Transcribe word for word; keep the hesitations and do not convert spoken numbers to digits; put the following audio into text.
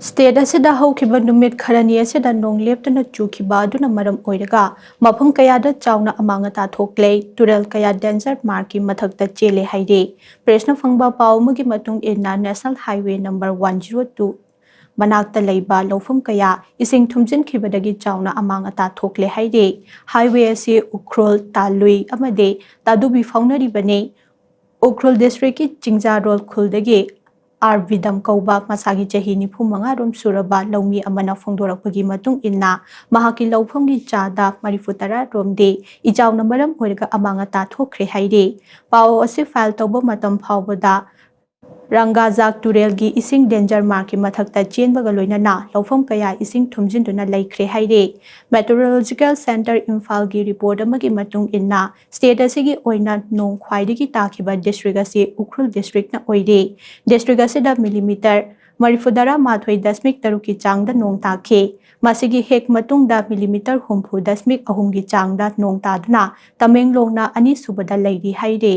State ꯑꯁꯤꯗ ꯍꯧꯈꯤꯕ ꯅꯨꯃꯤꯠ ꯈꯔꯅꯤ ꯑꯁꯤꯗ ꯅꯣꯡ ꯂꯦꯞꯇꯅ ꯆꯨꯈꯤꯕ ꯑꯗꯨꯅ ꯃꯔꯝ ꯑꯣꯏꯔꯒ ꯃꯐꯝ ꯀꯌꯥꯗ ꯆꯥꯎꯅ ꯑꯃꯥꯡ ꯑꯇꯥ ꯊꯣꯛꯂꯦ꯫ ꯇꯨꯔꯦꯜ ꯀꯌꯥ danger markꯀꯤ ꯃꯊꯛꯇ ꯆꯦꯜꯂꯦ ꯍꯥꯏꯔꯤ꯫ Pressꯅ ꯐꯪꯕ ꯄꯥꯎ ꯑꯃꯒꯤ ꯃꯇꯨꯡ ꯏꯟꯅ National Highway number one zero two ꯃꯅꯥꯛꯇ ꯂꯩꯕ ꯂꯧꯐꯝ ꯀꯌꯥ ꯏꯁꯤꯡ ꯊꯨꯝꯖꯤꯟꯈꯤꯕꯗꯒꯤ ꯆꯥꯎꯅ ꯑꯃꯥꯡ ꯑꯇꯥ ꯊꯣꯛꯂꯦ ꯍꯥꯏꯔꯤ꯫ Highway ꯑꯁꯤ ꯎꯈ꯭ꯔꯨꯜ, ꯇꯥꯂꯨꯏ ꯑꯃꯗꯤ ꯇꯥꯗꯨꯕꯤ ꯐꯥꯎꯅꯔꯤꯕꯅꯤ꯫ ꯎꯈ꯭ꯔꯨꯜ districtꯀꯤ ꯆꯤꯡꯖꯥꯔꯣꯜ ꯈꯨꯜꯗꯒꯤ ꯑꯥꯔ ꯕꯤꯗꯝ ꯀꯧꯕ ꯃꯁꯥꯒꯤ ꯆꯍꯤ ꯅꯤꯐꯨ ꯃꯉꯥ ꯔꯣꯝ ꯁꯨꯔꯕ ꯂꯧꯃꯤ ꯑꯃꯅ ꯐꯣꯡꯗꯣꯔꯛꯄꯒꯤ ꯃꯇꯨꯡ ꯏꯟꯅ, ꯃꯍꯥꯛꯀꯤ ꯂꯧꯐꯝꯒꯤ ꯆꯥꯗ ꯃꯔꯤꯐꯨ ꯇꯔꯥ ꯔꯣꯝꯗꯤ ꯏꯆꯥꯎꯅ ꯃꯔꯝ ꯑꯣꯏꯔꯒ ꯑꯃꯥꯡ ꯑꯇꯥ ꯊꯣꯛꯈ꯭ꯔꯦ ꯍꯥꯏꯔꯤ꯫ ꯄꯥꯎ ꯑꯁꯤ file ꯇꯧꯕ ꯃꯇꯝ ꯐꯥꯎꯕꯗ ꯔꯪꯒꯥꯖꯥꯛ ꯇꯨꯔꯦꯜꯒꯤ ꯏꯁꯤꯡ danger markꯀꯤ ꯃꯊꯛꯇ ꯆꯦꯟꯕꯒ ꯂꯣꯏꯅꯅ ꯂꯧꯐꯝ ꯀꯌꯥ ꯏꯁꯤꯡ ꯊꯨꯝꯖꯤꯟꯗꯨꯅ ꯂꯩꯈ꯭ꯔꯦ ꯍꯥꯏꯔꯤ꯫ Meteorological Centre ꯏꯝꯐꯥꯜꯒꯤ report ꯑꯃꯒꯤ ꯃꯇꯨꯡ ꯏꯟꯅ, state ꯑꯁꯤꯒꯤ ꯑꯣꯏꯅ ꯅꯣꯡ ꯈ꯭ꯋꯥꯏꯗꯒꯤ ꯇꯥꯈꯤꯕ district ꯑꯁꯤ ꯎꯈ꯭ꯔꯨꯜ districtꯅ ꯑꯣꯏꯔꯤ꯫ District ꯑꯁꯤꯗ millimetre ꯃꯔꯤꯐꯨꯇꯔꯥ ꯃꯥꯊꯣꯏ ꯗꯁꯃꯤꯛ ꯇꯔꯨꯛꯀꯤ ꯆꯥꯡꯗ ꯅꯣꯡ ꯇꯥꯈꯤ꯫ ꯃꯁꯤꯒꯤ ꯍꯦꯛ ꯃꯇꯨꯡꯗ millimetre ꯍꯨꯝꯐꯨ ꯗꯁꯃꯤꯛ ꯑꯍꯨꯝꯒꯤ ꯆꯥꯡꯗ ꯅꯣꯡ ꯇꯥꯗꯨꯅ ꯇꯃꯦꯡꯂꯣꯡꯅ ꯑꯅꯤꯁꯨꯕꯗ ꯂꯩꯔꯤ ꯍꯥꯏꯔꯤ꯫